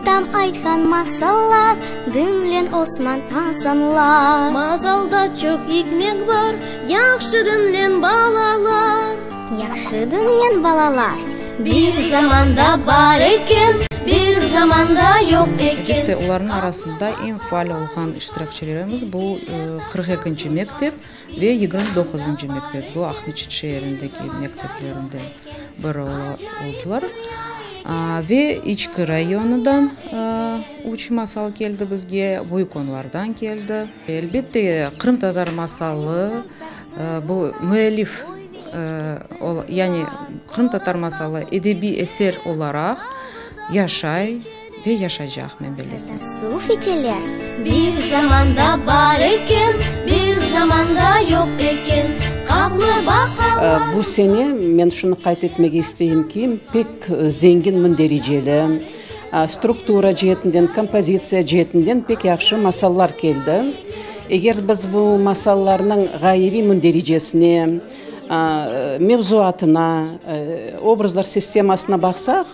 Bitam aytqan masallar, Diñleñ Osman, Asanlar. Masalda çoq ikmet bar, Yahşı diñleñ, balalar. Yahşı diñleñ, balalar. Bir zamanda bar eken, bir zamanda yoq eken. Elbette, olarnıñ arasında eñ faal olğan iştirakçilerimiz bu qırq ekinci mektep ve 29-ncı mektep, bu Aqmescit şeerindeki mekteplerinden biri oldılar. Ve İçki rayonıdan üç masal keldi bizge, Büyük Onlardan keldi. Elbette, qırımtatar masalı, bu müellif, yani qırımtatar masalı edebiy eser olaraq yaşay ve yaşaycaq, men bellesem. Suv içeler. Bir zamanda bar eken, bir zamanda yoq eken, qaplı baqalar. Bu sene men şunı qayd etmege isteyim ki, pek zengin mündericeli, struktura ceetinden, kompozitsiya ceetinden pek yahşı masallar keldi. Eger biz bu masallarnıñ ğayeviy mündericesine, mevzuatına, obrazlar sistemasına baqsaq,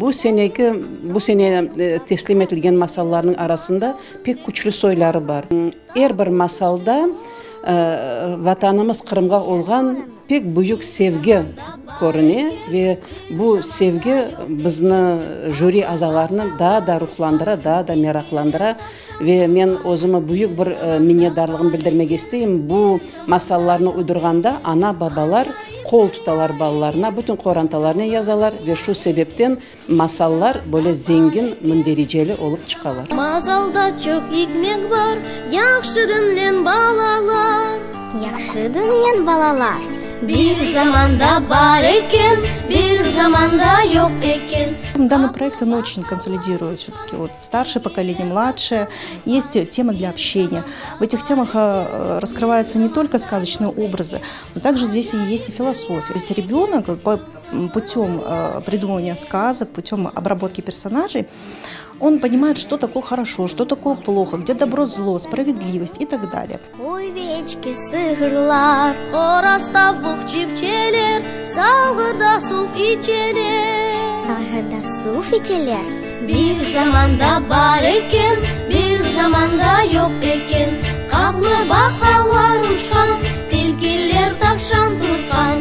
bu seneki, bu sene teslim etilgen masallarnıñ arasında pek küçlü soyları bar. Er bir masalda Vatanımız Qırımğa olğan pek büyük sevgi körüne ve bu sevgi bizni, jüri azalarını daa da ruhlandıra, daa da meraqlandıra. Ve men özüme büyük bir minnetdarlığımı bildirmege isteyim, bu masallarnı uydurğanda ana-babalar qol tutalar balalarına, bütün qorantalarına yazalar ve şu sebepten masallar böyle zengin mündericeli olıp çıqalar. Masalda çoq ikmet bar, yahşı diñleñ, balalar. Yahşı diñleñ, balalar. Bir zamanda bar eken, bir zamanda yoq eken. Данный проект, он очень консолидирует все-таки вот старшее поколение, младшее. Есть темы для общения. В этих темах раскрываются не только сказочные образы, но также здесь и есть и философия. То есть ребенок путем придумывания сказок, путем обработки персонажей, он понимает, что такое хорошо, что такое плохо, где добро, зло, справедливость и так далее. Qoy, eçki, sığırlar, Horaz, tavuq, çipçeler, Salğırda suv içeler. Salğırda suv içeler. Bir zamanda bar eken, bir zamanda yoq eken, Qaplı baqalar uçqan, tilkiler tavşan tutqan.